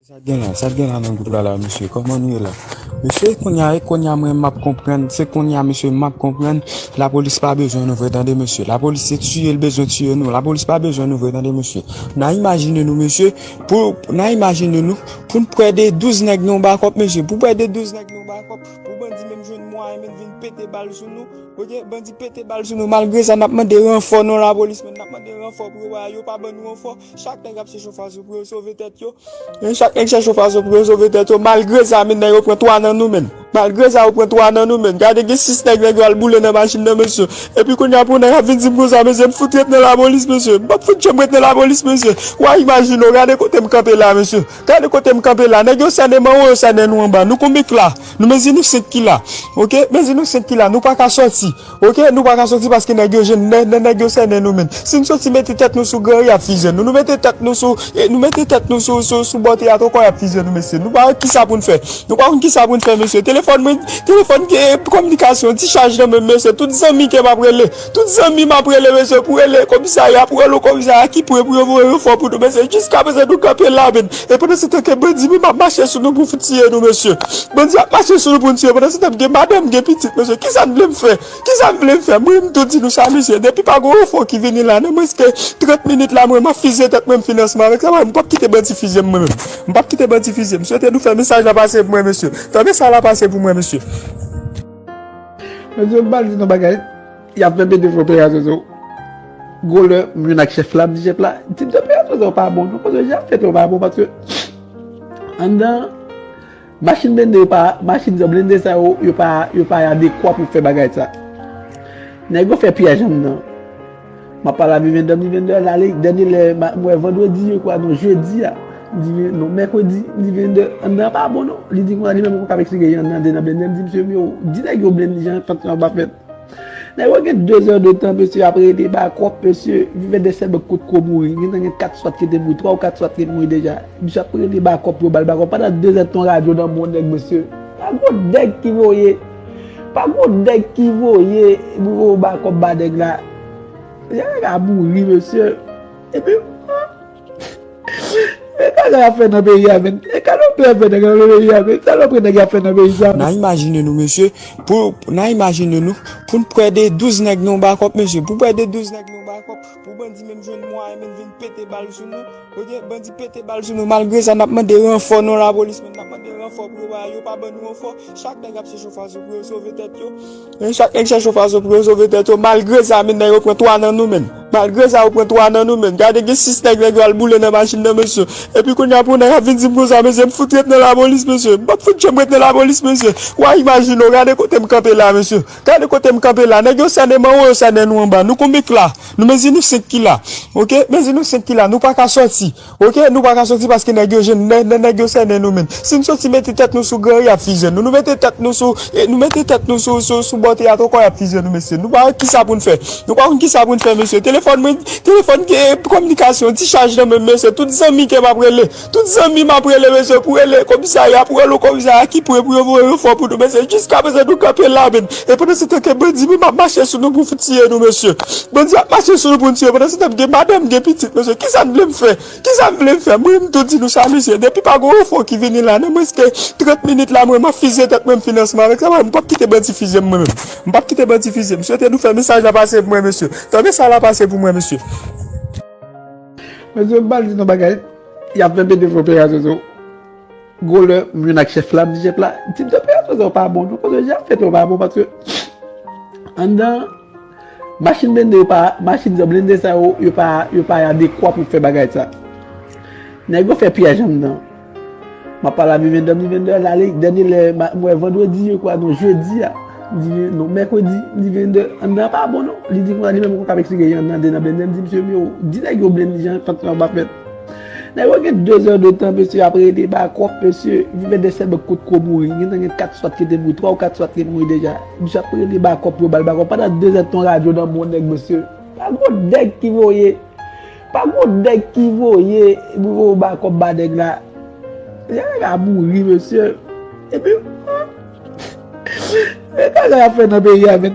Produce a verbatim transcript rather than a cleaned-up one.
Sa gen la, sa gen la nan gwoup la la, mesye. Kòman nou ye la? Mesye, kounye a, e kounye a mwen m ap konprann, se kounye a, mesye, m ap konprann. Lapolis pa bezwen nou vre, tande, mesye. Lapolis se tiye l bezwen tiye nou. Lapolis pa bezwen nou vre, tande, mesye. N a imajine nou, mesye, pou, n a imajine nou, pou n pran de douz nèg nan yon bakòp, mesye. Pou pran de douz nèg nan yon bakòp, pou bandi menm jwenn mwayen menm vin pete bal sou nou. Ok, bandi pete bal sou nou. Malgre sa, n ap mande ranfò nan lapolis, men n ap mande ranfò pou yo, yo pa ban nou ranfò. Chak nèg ap chèche yon fason pou yo sove tèt yo. E chak nèg chèche yon fason pou yo sove tèt yo. Malgre sa, men nèg yo pran twa nan nou, men. Malgre sa, yo pran twa nan nou, men. Gade, gen sis nèg, nèg yo al boule nan machin nan, mesye. Epi kounye a, pou nèg ap vin di m konsa, mesye, m fout ret nan lapolis, mesye. M p ap fout janm ret nan lapolis, mesye. W a imajine w, gade kote m kanpe la, mesye. Gade kote m kanpe la. Nèg yo sènen m anwo, yo sènen nou anba. Nou konbyen k la? Nou mezi nou senk ki la. Ok? Mezi nou senk ki la. Nou pa ka sòti. Ok? Nou pa ka sòti paske nèg yo jwenn, nè-, nè-, nèg yo sènen nou, men. Si n sòti mete tèt nou sou granri, y ap fize nou. Nou mete tèt nou sou, e, nou mete tèt nou sou, sou, sou bò teyat ankò, y ap fize nou, mesye. Nou pa wè kisa pou n fè. Nou pa konn kisa pou n fè, mesye. Telefòn mwen, telefòn gen kominikasyon, ti chaj nan men m, mesye. Tout zanmi ke m ap rele. Tout zanmi m ap rele, mesye, pou rele komisarya, pou rele komisarya ki pre pou yo voye ranfò pou nou, mesye. Jiskaprezan, nou kanpe la, men. E pandan se tan ke bandi menm ap mache sou nou pou tiye nou, mesye. Bandi ap mache sou nou pou n tiye. Pandan se tan, gen madanm, gen pitit, mesye. Kisa n vle m fè? Kisa n vle m fè? Mwen, m tou di nou sa, mesye. Depi pa gen ranfò ki vini la, nan mwens ke trant minit la, mwen, m ap fize tèt mwen, m finansman avèk sa, m p ap kite bandi fize m, mwen menm. M p ap kite bandi fize m. M swete nou fè mesaj la pase pou mwen, mesye. Fè mesaj la pase pou mwen, mesye. Mesye, m pral di nou bagay. Y ap fè pete fè operasyon sou gwo lè m jwenn ak chèf la, m di chèf la, di m se operasyon sa yo pa bon, non, paske jan y ap fèt yo pa bon, paske anndan machin blende yo pa, machin sa, blende sa yo, yo pa, yo pa adekwa pou fè bagay sa. Nèg yo fè pyèj anndan. M ap pale a Vivendè, Vivendè al ale, dènye lè, m wè vandredi, je kwa, non, jedi a, di, non, mèkredi, Vivendè, anndan an pa bon, non. Li di konsa, li menm poko ka eksplike jan anndan de nan blende, m di, mesye, yo, di nèg yo blende, jan fèt sa yo pa fèt. Nèg yo gen de zè de tan, mesye, ap rele bakòp, mesye. Vivendè sèlman potko mouri. Gentan gen kat swat ki te mouri, twa ou kat swat ki te mouri deja. Misye ap rele bakòp pou yo ba l bakòp. Pandan de zè de tan, radyo nan men yon nèg, mesye. Pa gon nèg ki voye. Pa gon nèg ki voye pou yo bakòp ba nèg la. Nèg la mouri, mesye. Epi, E bagay ap fè nan peyi a, men. E kalòpri ap fè nan peyi a, men. Kalòpri nèg ap fè nan peyi sa, men. N a imajine nou, mesye, pou, n a imajine nou, pou n pran de douz nèg nan yon bakòp, mesye. Pou pran de douz nèg nan yon bakòp, pou bandi menm jwenn mwayen menm vin pete bal sou nou. Ok, bandi pete bal sou nou. Malgre sa, n ap mande ranfò nan lapolis, men. N ap mande ranfò pou yo, yo pa ban nou ranfò. Chak nèg ap chèche yon fason pou yo sove tèt yo. E chak nèg chèche yon fason pou yo sove tèt yo. Malgre sa, men nèg yo pran twa nan nou, men. Malgre sa, yo pran twa nan nou, men. Gade, gen sis nèg, nèg yo al boule nan machin nan, mesye. Epi kounye a, pou nèg ap vin di m konsa, mesye, m fout ret nan lapolis, mesye. M p ap fout janm ret nan lapolis, mesye. W a imajine w, gade kote m kanpe la, mesye. Gade kote m kanpe la. Nèg yo sènen m anwo, yo sènen nou anba. Nou konbyen k la? Nou mezi nou senk ki la. Ok? Mezi nou senk ki la. Nou pa ka sòti. Ok, nou pa ka sòti paske nèg yo jwenn, nè-, nè-, nèg yo sènen nou, men. Si n sòti mete tèt nou sou granri, y ap fize nou. Nou mete tèt nou sou, e, nou mete tèt nou sou, sou, sou bò teyat ankò, y ap fize nou, mesye. Nou pa wè kisa pou n fè. Nou pa konn kisa pou n fè, mesye. Telefòn mwen, telefòn gen kominikasyon, ti chaj nan men m, mesye. Tout zanmi ke m ap rele, tout zanmi m ap rele, mesye, pou rele komisarya, pou rele komisarya ki pre pou yo voye ranfò pou nou, mesye. Jiskaprezan, nou kanpe la, men. E pandan se tan ke bandi menm ap mache sou nou pou tiye nou, mesye. Bandi ap mache sou nou pou n tiye. Pandan se tan, gen madanm, gen pitit, mesye. Kisa n vle m fè? Kisa m vle m fè? Mwen, m tou di nou sa, mesye. Depi pa gon ranfò ki vini la, nan mwens ke trant minit la, mwen, m ap fize tèt mwen, m finansman avèk sa, m p ap kite bandi fize m, mwen menm. M p ap kite bandi fize m. M swete nou fè mesaj la pase pou mwen, mesye. Fè mesaj la pase pou mwen, mesye. Mesye, m pral di nou bagay. Y ap fè pete fè operasyon sou gwo lè m jwenn ak chèf la, m di chèf la, di m se operasyon sa yo pa bon, non, paske jan y ap fèt yo pa bon, paske anndan machin blende yo pa, machin sa, blende sa yo, yo pa, yo pa adekwa pou fè bagay sa. Nèg yo fè pyèj anndan. M ap pale a Vivendè, Vivendè al ale, dènye lè, m wè vandredi, je kwa, non, jedi a, di, non, mèkredi, Vivendè, anndan an pa bon, non. Li di konsa, li menm poko ka eksplike jan anndan de nan blende, m di, mesye, yo, di nèg yo blende, jan fèt sa yo pa fèt. Nèg yo gen de zè de tan, mesye, ap rele bakòp, mesye. Vivendè sèlman potko mouri. Gentan gen kat swat ki te mouri, twa ou kat swat ki te mouri deja. Misye ap rele bakòp pou yo ba l bakòp. Pandan de zè de tan, radyo nan men yon nèg, mesye. Pa gon nèg ki voye. Pa gon nèg ki voye pou yo bakòp ba nèg la. Nèg la mouri, mesye. Epi, e bagay ap fè nan peyi a, men.